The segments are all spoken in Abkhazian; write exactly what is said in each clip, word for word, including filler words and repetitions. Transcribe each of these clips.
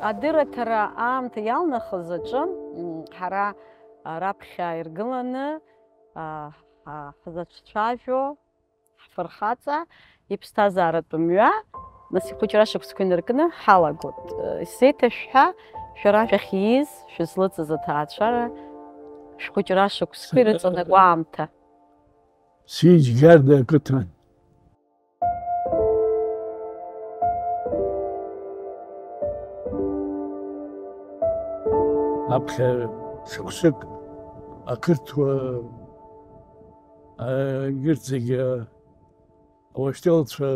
Адырраҭара аамҭа иалнахыз аҿы, м, ҳара, а, раԥхьа иргыланы, а, ҳа-, ҳзацәцәажәо ҳфырхаҵа иԥсҭазааратә мҩа, нас ихәыҷра шықәсқәа инаркны ҳалагоит. Исеиҭашәҳәа, шәара шәахьиз, шәызлыҵыз аҭаацәара, шәхәыҷра шықәсқәа ирыҵанакуа аамҭа. Сиџьгьарда ақыҭан. Аԥхьа шықәсык ақырҭуа, а, егьырҭ зегьы, а, ауашьҭалцәа,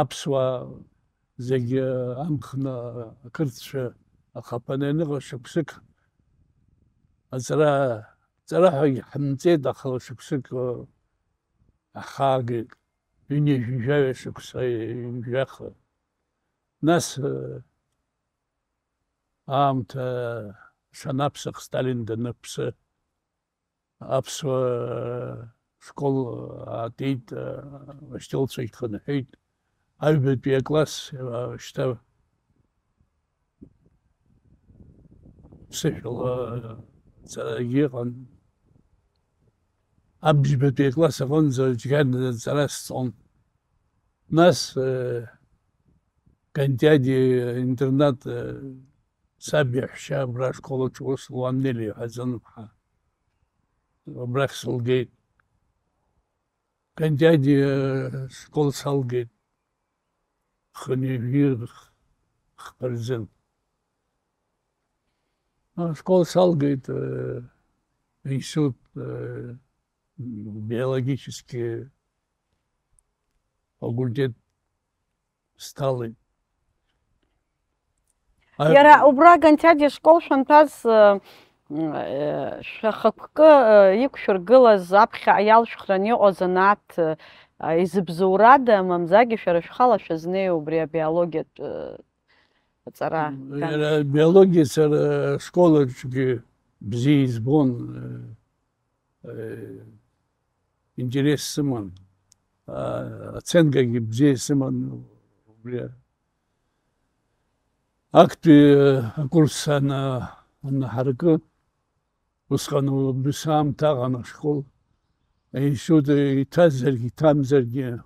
аԥсуаа зегьы амхны ақырҭцәа ахаԥаны ианыҟаз шықәсык аҵара, ҵара ҳәагьы ҳамҵеит, аха шықәсык, а, Ахаагеит, ҩынҩажәижәаҩа шықәса ҩажәаха. Нас, э, аамҭа шанаԥсах, Сталин даныԥсы, аԥсуа школ аатит, э, ашьҭалцәагь хынҳәит. Аҩбатәи акласс, э, шьҭа ԥсышәала ҵарагьы ыҟан. Абжьбатәи акласс аҟынӡа џьгьарда ҵара сҵон. Нас, э, Кантиади интернат, э, саб иаҳәшьа абра ашкол аҿы ус луан, Нели иҳәаӡан лԥҳа. Абрахь сылгеит. Кантиади, э, школ салгеит. Хынҩажәи хԥа рзын. Ашкол салгеит, э, институт, э, биологический факультет сҭалеит. Иара убра Кантиади ашкол шәанҭәаз, э, м, э, шәахықәкы, э, иқәшәыргылаз аԥхьа иалшәхран иҟоу азанааҭ, э, изыбзоурада, мамзаргьы шәара шәхала шәазнеи убри абиологиатә, э, аҵара? М, иара абиологиа сара ашкол аҿгьы бзиа избон, э, э, интерес сыман, а, оценкагьы бзиа сыман, убри актәи, э, акурс ана-, анаҳаракы, усҟан убыс аамҭа аҟан ашкол, аинститут иҭазаргьы, иҭамзаргьы,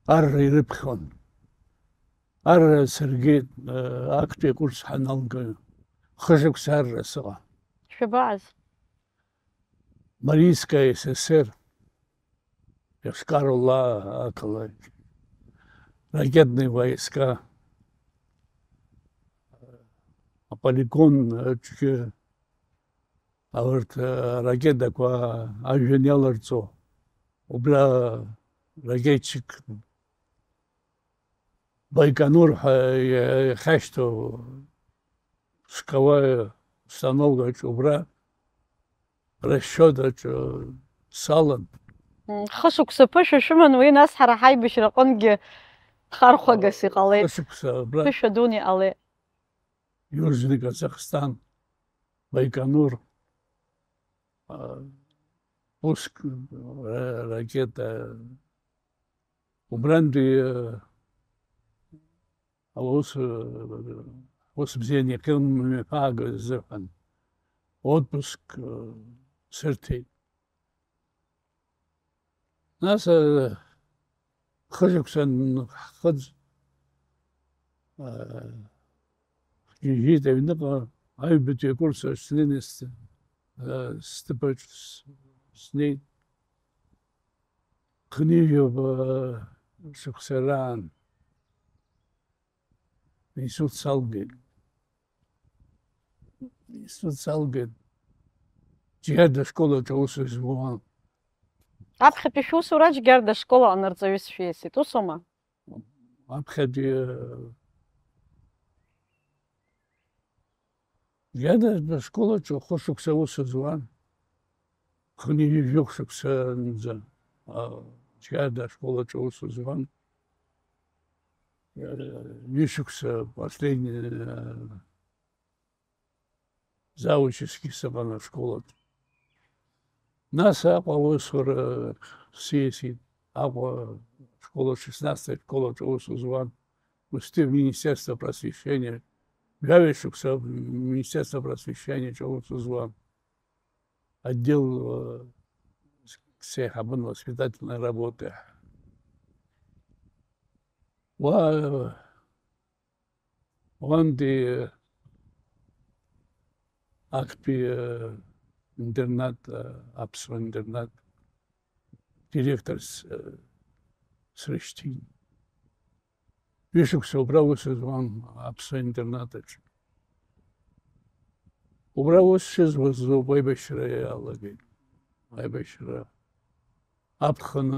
арра ирыԥхьон. Арра сыргеит, э, актәи акурс ҳаналга, хышықәса арра сыҟан. Шәабаҟаз? Марийская ССР, Иошкар-Ола ақалақь, ракетные войска, аполигон аҿгьы, урҭ, э, аракетақәа ажәҩан иаларҵо, убра ракетчик Байконур ҳәа иа-, иахьашьҭоу скалаҩ установкаҿ убра расчет аҿы салан. М, хышықәса ԥышәа шәыман уи, нас ҳара ҳаибашьраҟынгьы хархәагас иҟалеит. Хышықәса абра. Ԥышәа дуны иҟалеит. Южный Казахстан, Байконур, а, пуск, ра-, ракета. Убрантәи, э, аус, э, ус бзианы иахьымҩаԥаагаз азыҳәан, отпуск, э, сырҭеит. Нас, э, хышықәса анхыҵ, э, ҳгьежьит аҩныҟа, аҩбатәи акурс аҿы снеины с-, э, сҭыԥаҿ с-, снеит. Хынҩажәа шықәса раан институт салгеит. Институт салгеит. Џьгьарда ашкол аҿы аус зуан. Аԥхьатәи шәусура Џьгьарда ашкол аҟны арҵаҩыс шәиасит, усоума? Аԥхьатәи, э, Џьгьарда ашкол аҿы хәышықәса аус зуан. Хынҩажәи жәохә шықәсанӡа, а, Џьгьарда ашкол аҿы аус зуан. Э, ҩышықәса последний, э, завучские сыҟан ашкол аҿы. Нас Аҟәа аусура сиасит, Аҟәа ашкол аҿы, шестнадцатой школ аҿы аус зуан. устәи Министерство просвещения, жәаҩа шықәса Министерство просвещениаҿы аус зуан, отдел, э, сеиҳабын воспитательной работы. Уа, уантәи актәи, э, интернат, э, аԥсуа интернат директорс, э, срышьҭит. Ҩышықәса убра аус зуан аԥсуа интернатаҿ. Убра аус шызуаз ауп аибашьра иалагеит. Аибашьра аԥхын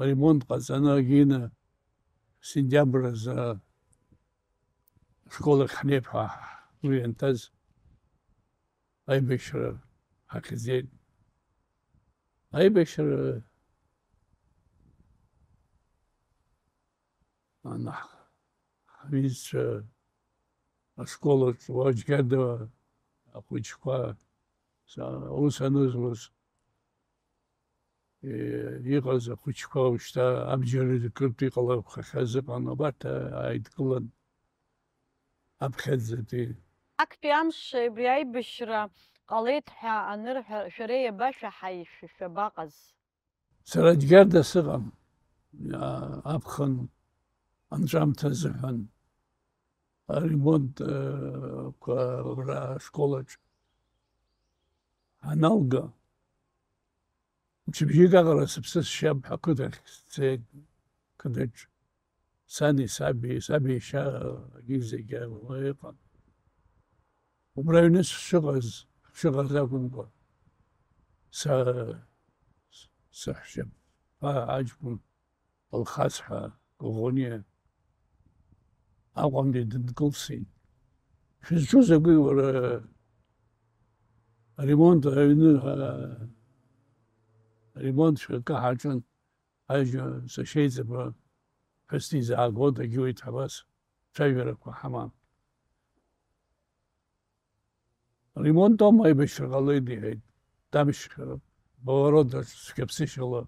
аремонт ҟаҵаны, агьины сентиабр азы ашкол ахь ҳнеип ҳәа ҳгәы ианҭаз, аибашьра ҳахьӡеит. Аибашьра ана ҳҩызцәа ашкол аҿы, Уаџьгьада ахәыҷқәа, са-, аус анызуаз, е, иҟаз ахәыҷқәа уажәшьҭа абџьар ркыртә иҟалақәахьаз ыҟан, абарҭ ааидкылан аԥхьаӡатәи. Актәи амш абри аибашьра ҟалеит ҳәа анырҳәа, шәара иабашәаҳаи, шәа-, шәабаҟаз? Сара Џьгьарда сыҟам, а, аԥхын анҵәамҭа азыҳәан аремонт, э, қәа абра ашколаҿ аналга, мчыбжьык аҟара сыԥсы сшьап ҳәа қыҭахь сцеит, қыҭаҿ. Сани саби, саби иашьа, зегьы уа иҟан. Убра аҩны сшыҟаз, сшыҟаз акәымкәа, са, саҳәшьаԥа аҷкәын Алхас ҳәа Коӷониа Аҟәантәи дынкылсит. Шәызҿу закәи, уара, аремонт аҩны, а, аремонт шәакы ҳаҿын, ажәа сашьеиҵбы ԥҳәыс дизаагоит, дагьуеит ҳәа абас цәажәарақәа ҳаман. Аремонт аума аибашьра ҟалеит, иҳәеит, дамшьхьароуп, поворот аҿы цәгьаԥсышьала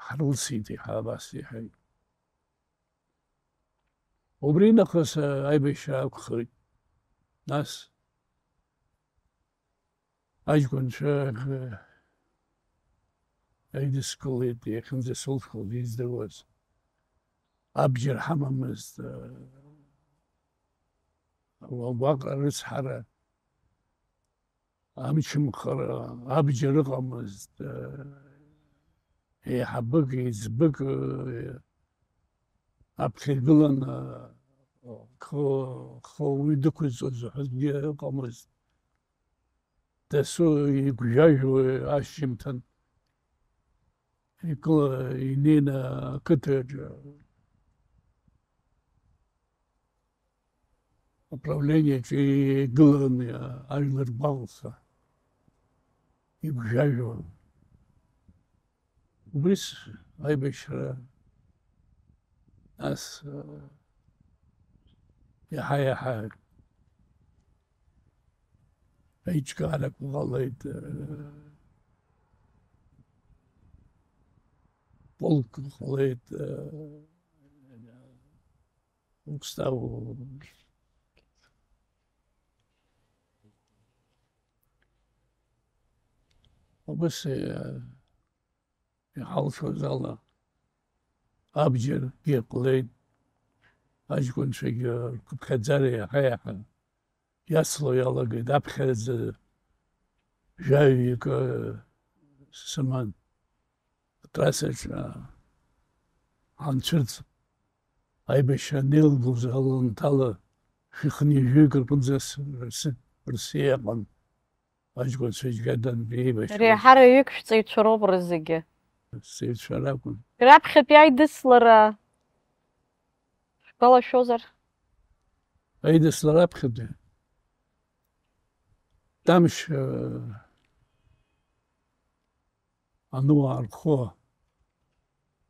ҳрылсит, иҳәа абас иҳәеит. Убри нахыс, а, аибашьра акәхеит. Нас аҷкәынцәа, э, еидыскылеит, иахьынӡасылшоз издыруаз. Абџьар ҳамамызт, э, уа-, уаҟа рыцҳара, амчымхара, абџьар ыҟамызт, э, еиҳабык, еиҵбык, э, аԥхьа игыланы, э, хы, хы уаҩы дықәызҵоз ҳәа акгьы ыҟамызт. Дасу игәжәажәо ашьжьымҭан икыла-, инеины ақыҭаҿы, аправлениаҿы игыланы ажәлар гәаҟ-, игәжәажәон. Убри с-, аибашьра нас, э, иаҳа-иаҳа аиҿкаарақәа ҟалеит, э, полк ҟалеит, э, Гәсҭау. Убас, э, иҳалшоз ала абџьаргьы ҟалеит, аҷкәынцәагьы рхыԥхьаӡара иаҳа-иаҳа иацло иалагеит, аԥхьаӡа жәаҩык, э, сыман. Атрассаҿы, а, анцәырҵ, аибашьра анеилгоз аланҭала шәихынҩажәаҩык рҟынӡа с-, рсы-, рсиа ыҟан. Аҷкәынцәа џьгәа данбеибашьуаз. Реиҳараҩык шәҵаҩцәа роуп рызегьы. Сҵаҩцәа ракәын. Раԥхьатәи аидыслара шәгәалашәозар? Аидыслара аԥхьатәи. Тамшь, э, ануаа рхәы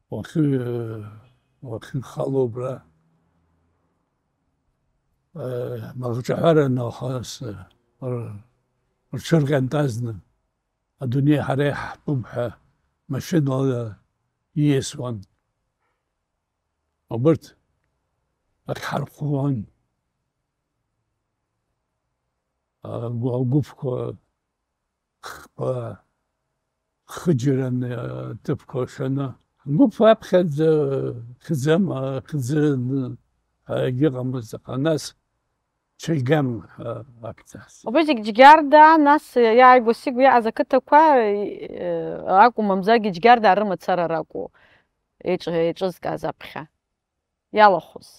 уахьы-, уахьынхало убра, э, маҟҿаҳәара нахыс, э, р-, рҽырҟьантазны, адунеи ҳара иаҳтәуп ҳәа машьынала ииасуан. Убырҭ ахьҳархәуан агәыԥқәа хкқәа хыџьараны аҭыԥқәа шаны. Гәыԥ аԥхьаӡа хьӡама, хьӡы егьыҟамызт, аха нас чегем аԥҵас. Убри зегь Џьгьарда, нас иааигәа-сигәа иааз ақыҭақәа, э, акәу, мамзаргьы Џьгьарда арымацара ракәу еиҿ-, еиҿызкааз аԥхьа иалахәыз?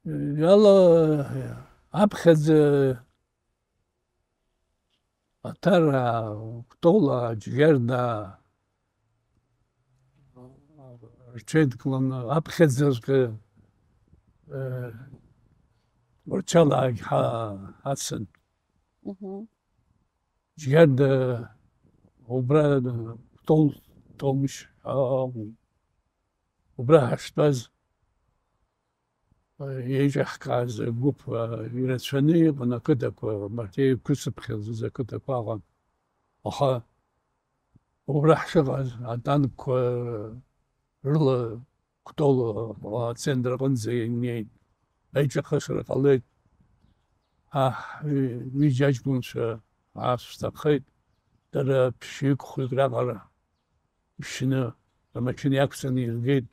Иала-, аԥхьаӡа Аҭара, Кәтола, Џьгьарда рҽеидкыланы аԥхьаӡаҵәҟьа, э, Тҟәарчалагь ҳа-, ҳацын. Мгм. Џьгьарда убра Кәтол Ҭомшь акәын. Убра ҳаштәаз, еиҿаҳкааз агәыԥ, а, ирацәаны иҟан ақыҭақәа, Маҭеи иқәыцыԥхьаӡаз ақыҭақәа аҟан. Аха убра ҳшыҟаз, атанкқәа рыла Кәтол ацентр аҟынӡа инеит. Аиҿахысра ҟалеит. Аҳ, ҩ-, ҩыџьа аҷкәынцәа аасҭахеит. Дара ԥшьҩык-хәҩык раҟара ишьны, амашьына иақәҵаны иргеит.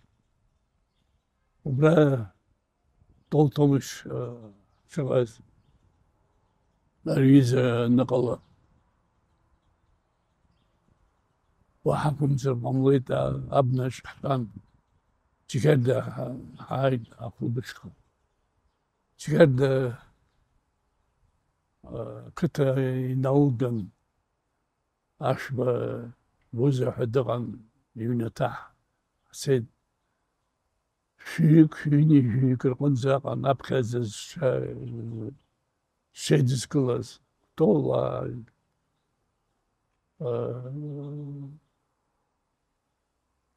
Убра Кәтол Ҭомшь, а, шыҟаз, ари изы аныҟала, уаҳа акәымзар ҟамлеит, а, абнаҿ ҳтәан. Џьгьарда ҳа-, ҳааит ахәылбыҽха. Џьгьарда, а, қыҭа иналган. Ашәба Гәыза ҳәа дыҟан, иҩнаҭа ҳцеит. Шәҩык, шәҩыни жәаҩык рҟынӡа аҟан аԥхьаӡа зҽа-, зҽеидызкылаз, Кәтола, а,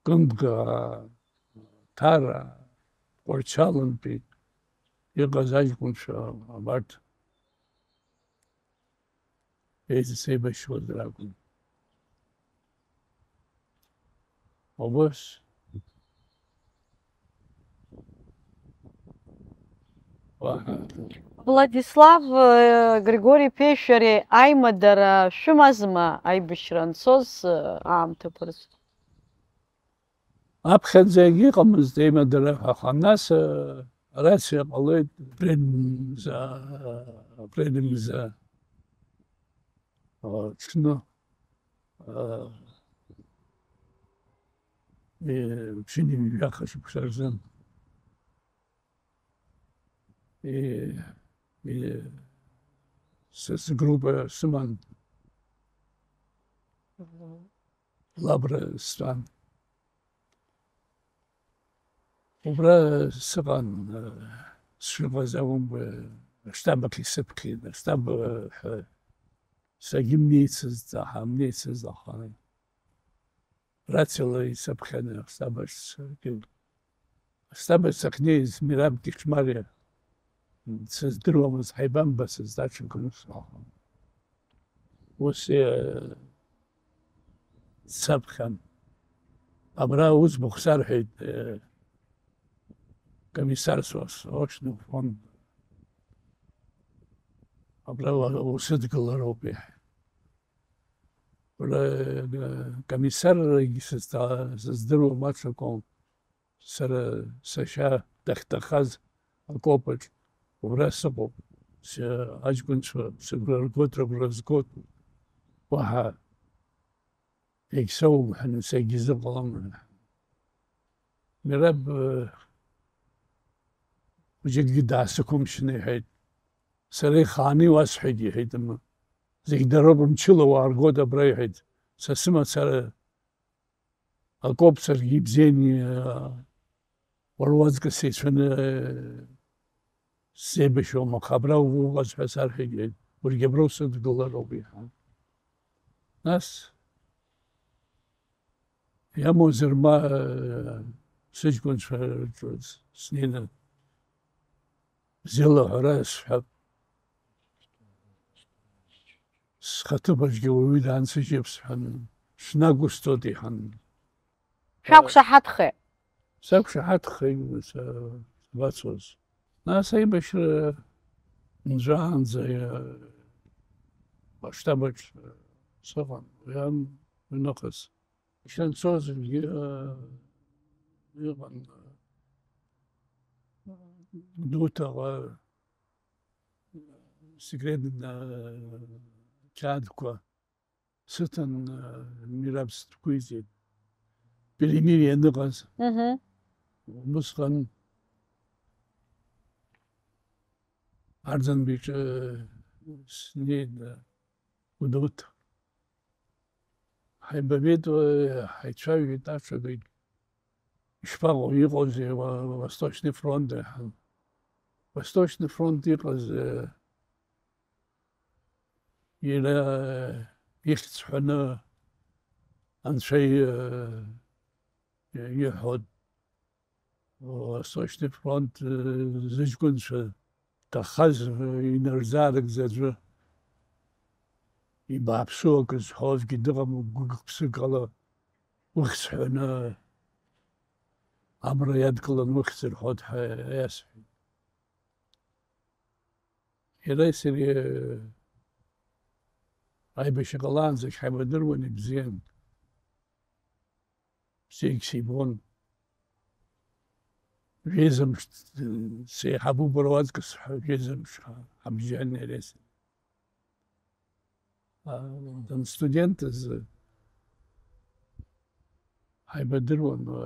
Кындга, Ҭара, Тҟәарчалантәи иҟаз аҷкәынцәа абарҭ еизыс еибашьуаз ракәын. Убыс. Уаҳа. Владислав, э, Григори-иԥеи шәареи аимадара шәымазма аибашьра анцоз, э, аамҭақәа рзы? Аԥхьаӡа егьыҟамызт еимадара ҳәа, аха нас, э, арациа ҟалеит, апрель мза, апрель мза, э, ҽны, э, э, ԥшьынҩажәаха шықәса рзын. Э, э, с-, сгруппа сыман. Мгм. Лабра стәан. Убра сыҟан, э, сшыҟаз акәымкәа, аштаб ахь исыԥхьеит, аштаб, э, ҳәа сагьымнеицызт, аха амнеицыз аха. Рациала исыԥхьаны аштаб ахь сгеит. Аштаб ахь сахьнеиз Мераб Кьычмариа сыздыруамызт, ҳаибамбацызт, аҽакы ус. Ус, э, дсаԥхьан. Абра уӡбахә сарҳәеит, э, комиссар сос-, срочный фонд. Абра уа-, усыдгылароуп иаҳ-, Уара, э, комиссаррагьы сызҭа-, сыздыруам аҽакоуп. Сара сашьа дахьҭахаз акопаҿ убра сыҟоуп. Сы-, аҷкәынцәа сыгәра ргоит, рыгәра згоит. Уаҳа егьсоумҳәан, егьсыҟалом. Мераб, э, хәыҷыкгьы даасықәымшьны иҳәеит. Сара ихааны иуасҳәеит, иҳәеит, м-, зегь дароуп, мчыла уааргоит абра, иҳәеит. Са сымацара акоуп, саргьы ибзианы, уара уаҵкыс еицәаны сзеибашьуам, аха абра уҟаз ҳәа сарҳәеит, иҳәеит. Уаргьы абра усыдгылароуп, иҳәан. Нас Иамоузар ма, сыҷкәынцәа рҿы снеины бзиала ҳәара сҳәап. Схаҭыԥаҿгьы уаҩы даансыжьып сҳәан, снагәсҭоит иҳәан. Шәақәшаҳаҭхеит. Сақәшаҳаҭхеит са сабацоз. Нас аибашьра нҵәаанӡа, э, аштабаҿ, э, сыҟан, уи ан-, уи нахыс. Ишанцоз, э, иҟан, э, Гәдоуҭаҟа, э, секретный, э, қьаадқәа сыҭан, э, Мираб сҭгәеиҵеит. Перемирие аныҟаз. Мгм. Убысҟан Арӡынба иҿы снеит, э, Гәдоуҭа. Ҳаибабеит, э, ҳаицәажәеит, аҽакгьы. Ишԥаҟоу, иҟоузеи, ва-, Восточный фронт, ҳәа. Восточный фронт иҟаз, э, иара, э, ихьӡ ҳәаны Анцәа и-, э, иҳәон. Восточный фронт, э, зыҷкәынцәа ҭахаз, э, инарзаарыгӡа аӡәы, ибааԥсу акы зҳәозгьы дыҟам, гәык-ԥсык ала ухьӡ ҳәаны амра иадкыланы ухьӡ рҳәоит ҳәа иасҳәеит. Иареи сареи, э, аибашьра ҟалаанӡагь ҳаибадыруан, ибзиан. Бзиагь сибон. Жәеиза мш, сеиҳабуп уара уаҵкыс ҳәа, жәеиза мш ҳабжьан иареи сареи. А, данстудентыз ҳаибадыруан, а,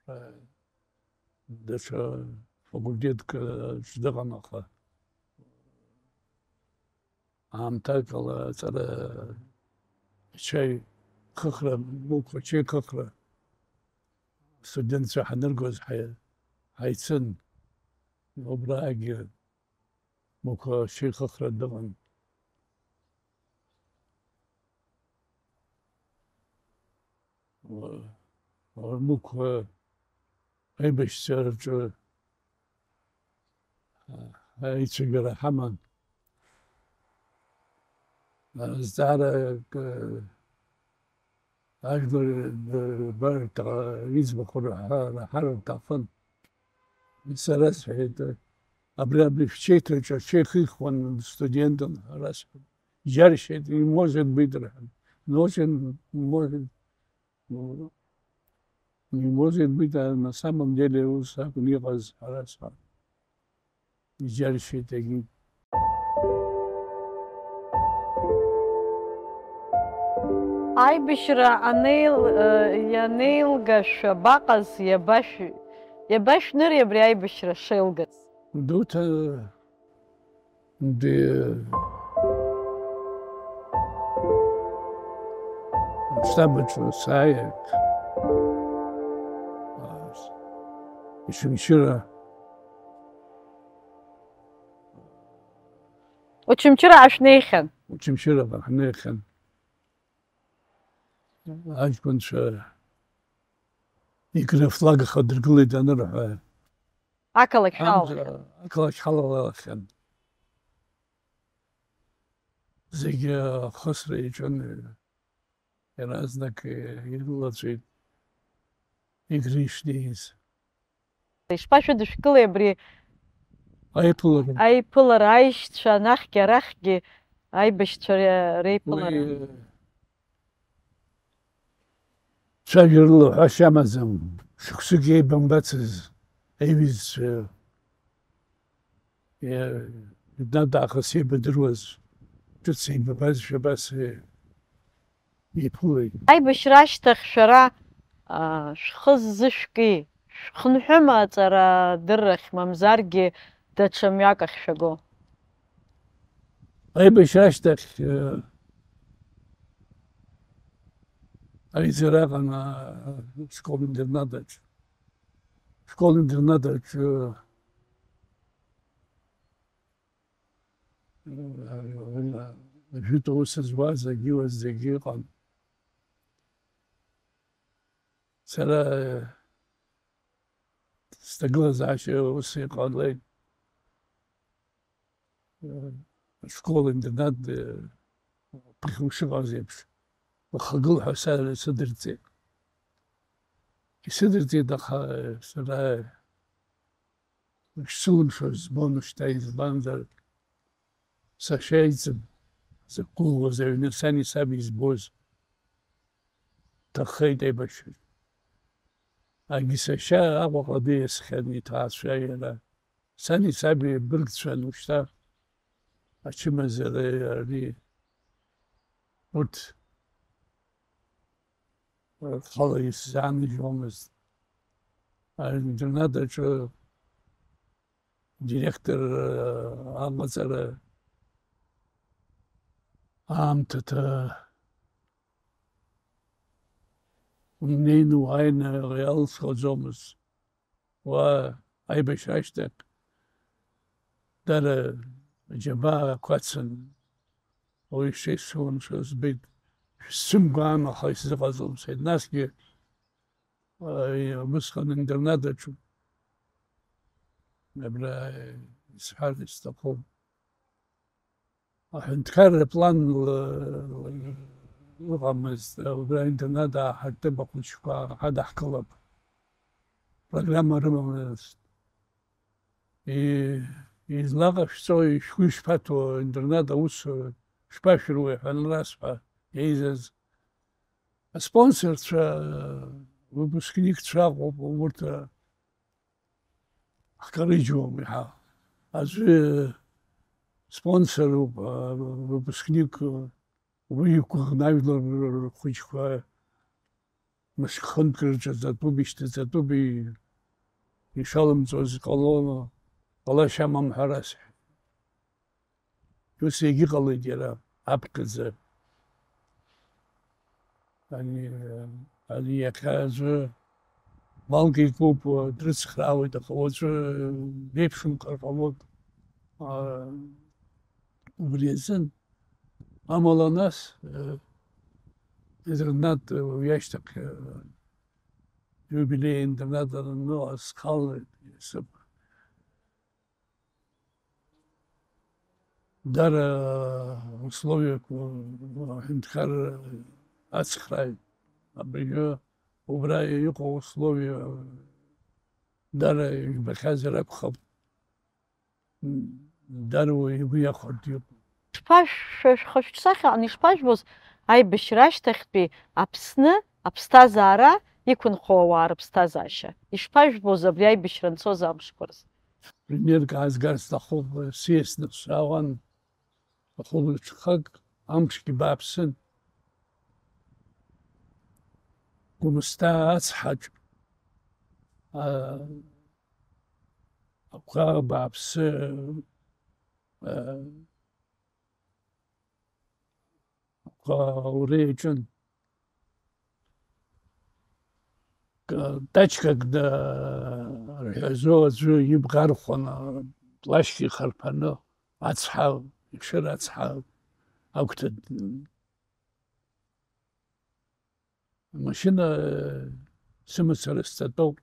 а, даҽа факультетк аҿы дыҟан, аха аамҭак ала аҵара, ачаи хыхра, Мықә ачаи хыхра студентцәа ҳаныргоз ҳаи-, ҳаицын. Убраагьы Мықә ачаи хыхра дыҟан. Мықә аибашьцәа рҿы аицәажәара ҳаман. Азҵаарак, ажәлар рбарҭа иӡбахә раҳа-, раҳар рҭахын. Сара сҳәеит, абри, абри шәчеиҭаҿы аҽеихихуан студентын, ҳәа расҳәеит. Џьаршьеит, не может быть, рҳәан. Не очень может, не может быть, а на самом деле ус акәын иҟаз, ҳәа расҳәеит. Иџьаршьеит егьи. Аибашьра анеил-, э, ианеилга шәабаҟаз, иабашә-, иабашәныри абри аибашьра шеилгаз? Гәдоуҭа, ди-, аштаб аҿы сааит. Очамчыра. Очамчыраҟа шәнеихьан? Очамчыраҟа ҳнеихьан. Аҷкәынцәа икны афлаг хадыргылеит анырҳәа. Ақалақь ҳалалахьан. Амза, ақалақь ҳалалахьан. Зегьы ахысра иаҿын. Иаразнак ирылаҵәеит Игришниис. Ишԥашәыдышәкылеи абри аиԥылара? Аиԥылара, аишьцәа анахьгьы арахьгьы аибашьцәа ре-, реиԥылара. Уи, цәажәарыла ҳәашьа амаӡам, шықәсык еибамбацыз аиҩызцәа. Иа-, дад аахыс еибадыруаз, ҿыц еибабазшәа абас, е-, еиԥылеит. Аибашьра ашьҭахь шәара, а, шәхы ззышәки, шәхынҳәыма аҵара адыррахь, мамзаргьы даҽа мҩак ахь шәаго? Аибашьра ашьҭахь, э, аизара аҟан, а, школ-интернат аҿ. Школ-интернат аҿы, э, жәытә аус зуаз, агьиуаз зегьы ыҟан. Сара, э, сҭагылазаашьа ус иҟалеит. Ашкол-интернат, э, ԥыхьа ушыҟаз еиԥш, ухагыл ҳәа са-, сыдырҵеит. Исыдырҵеит, аха сара ишсылымшоз збон шьҭа, избанзар, сашьа иӡын, сықәгылоз аҩны сани саби избоз. Ҭаххеит аибашьраҿы. Агьи сашьа Аҟәаҟа диасхьан, иҭаацәа иара. Сани саби быргцәан, ушьҭа ачымазара ари, урҭ рхала исзааныжьуамызт. Аинтернат аҿы директор, э, аҟаҵара аамҭаҭа унеины уааины иалсхаӡомызт. Уа аибашьра ашьҭахь дара аџьабаа ақәацан, уи шеицәылымшо збеит. Шәсымгәаан, аха исзыҟаҵом, сҳәеит. Насгьы, а, убысҟан интернат аҿы, абра исҳәар исҭахуп. Аҳәынҭқарра план ыҟамызт, убра интернат ааҳартып, ахәыҷқәа ҳадаҳкылап. Программа рымамызт. И-, излаҟашәҵои, шәгәы ишԥаҭоу, интернат аус шԥашәыруеи ҳәа анрасҳәа, еизаз аспонсорцәа, выпускникцәа ыҟоуп, урҭ ҳкарыџьуам иаҳа. Аӡәы спонсоруп, а, выпускник, уи иқәыӷны ажәлар рхәыҷқәа мышк-хынтә рҿаҵатәуп, ишьҭаҵатәуп, и-, ишалымҵуаз ҟало-, ҟалашьа амам ҳәа расҳәеит. Ус егьыҟалеит иара, аԥхьаӡа. Ани, ани иахьа аӡәы малк икуп, дрыцхраауеит, аха уаҵәы деиԥшымкәа ҟалоит. А, убри азын. Амала нас, э, интернат, э, уи ашьҭахь, э, иубилеи интернат ананыҟаз схалеит, сыб-, Дара условиақәа аҳәынҭқарра ацхрааит. Абыржәы убра иҟоу условиа дара ижәбахьазар акәхап, дара уаҩ игәы иахәартә иҟоуп. Шԥа-, шәа шәхы-шәҿы сахьаҟны ишԥажәбоз аибашьра ашьҭахьтәи Аԥсны аԥсҭазаара иқәынхо ауаа рыԥсҭазаашьа? Ишԥажәбоз абри аибашьра анцоз амшқәа рзы? Примерк аазгар сҭахуп, сиасны саауан, ахәылбыҽхак амшгьы бааԥсын. Гәымсҭа ацҳаҿ, а, ақәа бааԥсы, а, Аура иаҿын. Ка-, тачкак да-, рҳәазо аӡәы ибӷа архәаны, плашьк ихарԥаны, ацҳа, ишыр ацҳа агәҭа. Амашьына, э, сымацара сҵатәоуп.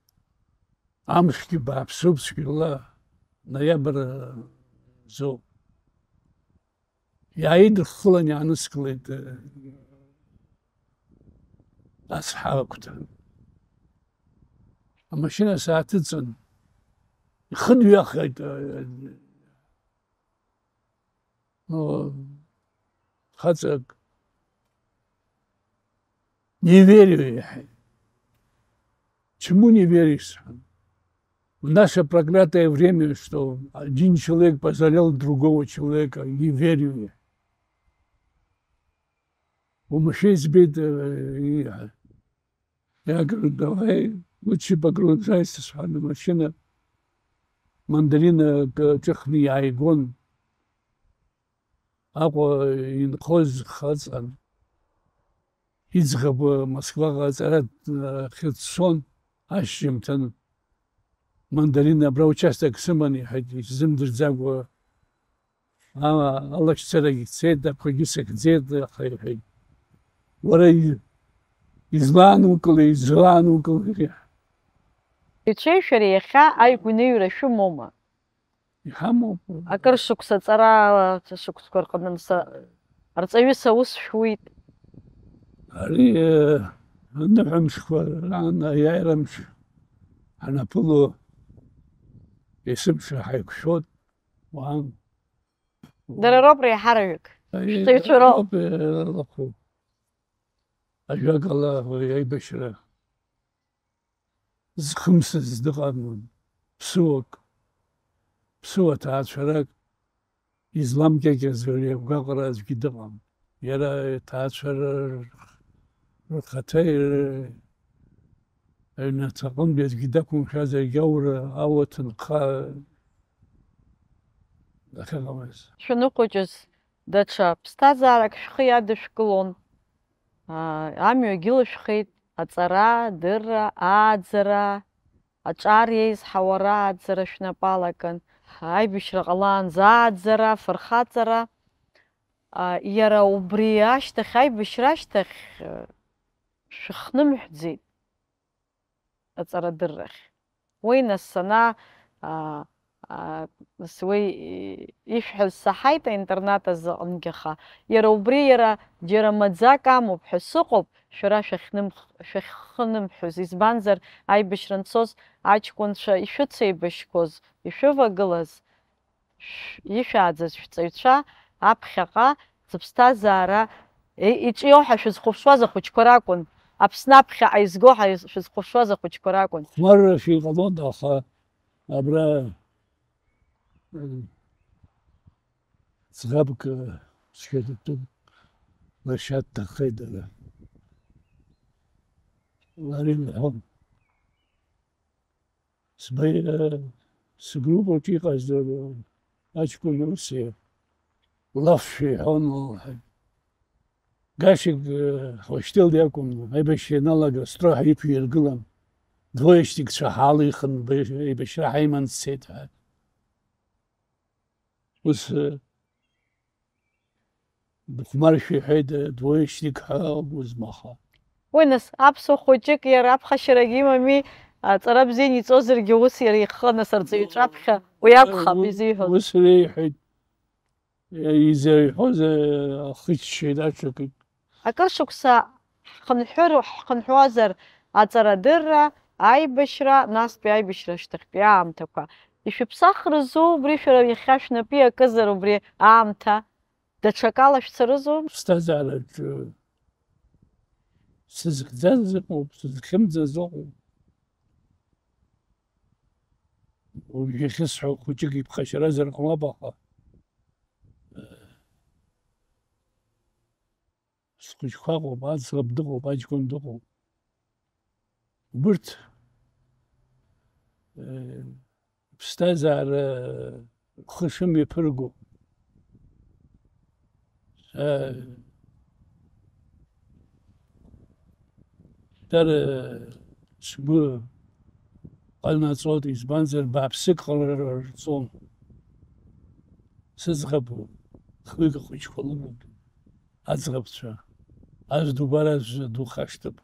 Амшгьы бааԥсуп цәгьала, ноиабр, э, зоуп. Иааидыххылан иааныскылеит, э, ацҳа агәҭа. Амашьына сааҭыҵын, ихыдҩахеит, э, ну, хаҵак, не верю, иҳәеит. Чему не веришь? В наше проклятое время, что один человек пожалел другого человека, не верю я. Умышьеи збеит, э, и-, я говорю, давай, лучше погружайся, сҳәан, амашьына мандаринак ҿыхны иааигон. Аҟәа инхоз хаҵан, иӡӷаб Москваҟа аҵара, э, ахь дцон, ашьжьымҭан мандарин абра участок сыман, иҳәеит, исзымдырӡакәа, а-, алашьцарагь цеит, ақәагьы сыхьӡеит, аха иҳәеит, уара и-, излаанукылеи, излаанукылеи? Ицәеи шәареи иахьа аигәныҩра шәымоума? Иҳамоуп. Акыр шықәса аҵара шықәсқәа рҟны са-, арҵаҩыс аус шәуит. Ари, э, Аныҳәамшқәа раан аиааирамш ҳанаԥыло, есымша ҳаиқәшәот, уаан. Дара роуп реиҳараҩык. Шәҵаҩцәа роуп. Роуп, э, лахәу. Ажәакала, уи аибашьра зхымсыз дыҟам, ԥсыуак, ԥсыуа ҭаацәарак изламкьакьаз уи агәаҟра аӡәгьы дыҟам. Иара иҭаацәара рхаҭа ир-, аҩнаҭаҟынтәи аӡәгьы дақәымшәазаргьы аура, ауаҭынха дахьыҟамыз. Шәаныхәыҷыз даҽа ԥсҭазаарак шәхы иадышәкылон. Аа, амҩагьы лышәхеит, аҵара, адырра, ааӡара, аҿар еизҳауа рааӡара шәнапы алакын. Аибашьра ҟалаанӡа ааӡара, афырхаҵара, аа, иара убри ашьҭахь, аибашьра ашьҭахь, шәыхнымҳәӡеит аҵарадыррахь. Уи нас сана, аа, аа, нас уи ишәҳәаз саҳаит аинтернат азыҟангьы, аха иара убри иара џьара маӡак амоуп ҳәа сыҟоуп, шәара шәахьнымх-, шәахьхнымҳәыз, избанзар, аибашьра анцоз аҷкәынцәа ишәыцеибашьқәоз, ишәывагылаз, шә-, ишәааӡаз шәҵаҩцәа аԥхьаҟа зыԥсҭазаара, е, иҿио ҳәа шәызхәаԥшуаз ахәыҷқәа ракәын, Аԥсны аԥхьаҟа изго ҳәа шәызхәаԥшуаз ахәыҷқәа ракәын. Хәмаррашәа иҟалон, аха абра, м, ӡӷабк, м, цәгьа датәын, лашьа дҭахеит дара. Лара илҳәон. Сбеи-, сгруппаҿы иҟаз, э, аҷкәын ус лафшәа иҳәон, лҳәеит. Гашик, э, Хәашьҭел иакәын, аибашьра ианалага, астроҳәа иқәиргылан, двоечникцәа ҳаалихын, б-, еибашьра ҳаиман дцеит ҳәа. Ус, э, дыхәмаршәа иҳәеит, двоечник ҳәа акәызма, аха. Уи нас, аԥсуа хәыҷык иара аԥхашьарагьы имами, аҵара бзианы иҵозаргьы, ус иара ихы нас арҵаҩцәа аԥхьа уи акәхап изиҳәоз. Ус реиҳәеит, изеиҳәоз, э, ахыччеит, аҽакит. Акыр шықәса ҳхынҳәыр-, ҳхынҳәуазар аҵарадырра, аибашьра, настәи аибашьра ашьҭахьтәи аамҭақәа. Ишәыԥсахрызу убри шәара иахьа шәнапы иакызар убри аамҭа? Даҽакала шәцарызу? Ԥсҭазаараҿы сызхьӡаз ыҟоуп, сызхьымӡаз ыҟоуп. Уажә иахьысҳәо хәыҷык иԥхашьаразар ҟалап, аха, э, схәыҷқәа ыҟоуп, аӡӷаб дыҟоуп, аҷкәын дыҟоуп. Убырҭ, э, ԥсҭазаара рхы шымҩаԥырго, э, дара сгәы ҟанаҵоит, избанзар, бааԥсык ҟалара рҵон. Сыӡӷаб хҩык ахәыҷқәа лымоуп, аӡӷабцәа. Аӡә дубар аӡә духашҭып.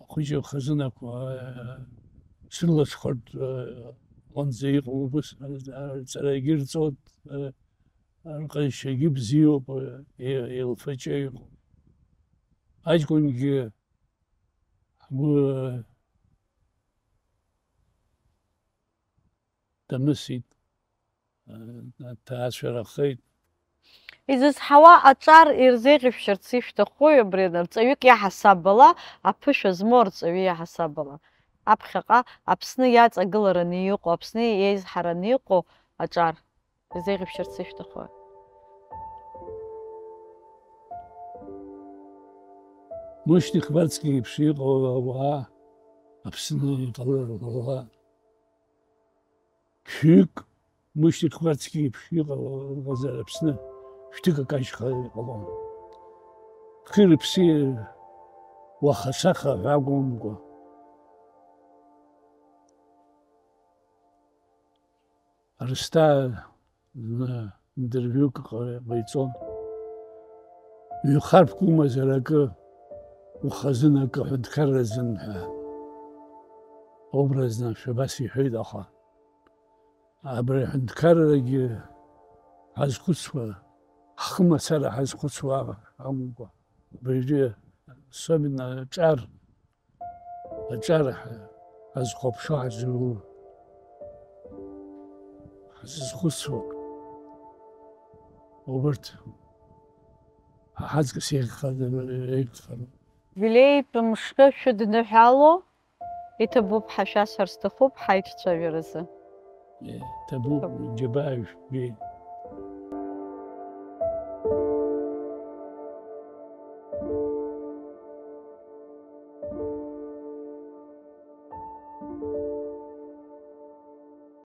Ахәыҷы ахазынақәа, э, срылацәхартә, э, аҟынӡа иҟоу убыс, э, рҵарагьы рҵоит, э, рҟазшьагьы бзиоуп, э, е-, еилфаҷа иҟоуп. Аҷкәынгьы ҳгәы дамысит, э, ҭаацәарахеит. Изызҳауа аҿар ирзеиӷьышәшьарц ишәҭахуи абри арҵаҩык иаҳасаб ала, аԥышәа змоу арҵаҩы иаҳасаб ала? Аԥхьаҟа Аԥсны иаҵагылараны иҟоу, Аԥсны иеизҳараны иҟоу аҿар изеиӷьышәшьарц ишәҭахуи? Мушьни Хварцкиа еиԥш иҟоу ауаа Аԥсны иҟалар ҟалала. Шәҩык Мушьни Хварцкиа еиԥш иҟалазар Аԥсны шәҭык акажьхар иҟалон. Хи-рыԥси уаха-саха ҳәа акәымкәа, Арсҭаа зны интервиук ҟа-, ҟаиҵон. Ҩ-харԥк умазар акы, ухазын акы аҳәынҭқарра азын ҳәа. Образно шәа абас иҳәеит, аха абри аҳәынҭқаррагьы ҳазхәыцуа, ҳхы мацара ҳазхәыцуа акәымкәа, абыржәы Особенно аҿар, аҿар ҳазхәаԥшуа, ҳазу-, ҳазызхәыцуа убырҭ ҳаҵкыс еиӷьхар-, еиӷьхароуп. Иубилеитә мшы шәыдныҳәало иҭабуп ҳәа шәасҳәар сҭахуп ҳаицәажәаразы. Иҭабуп, џьабаа жәбеит.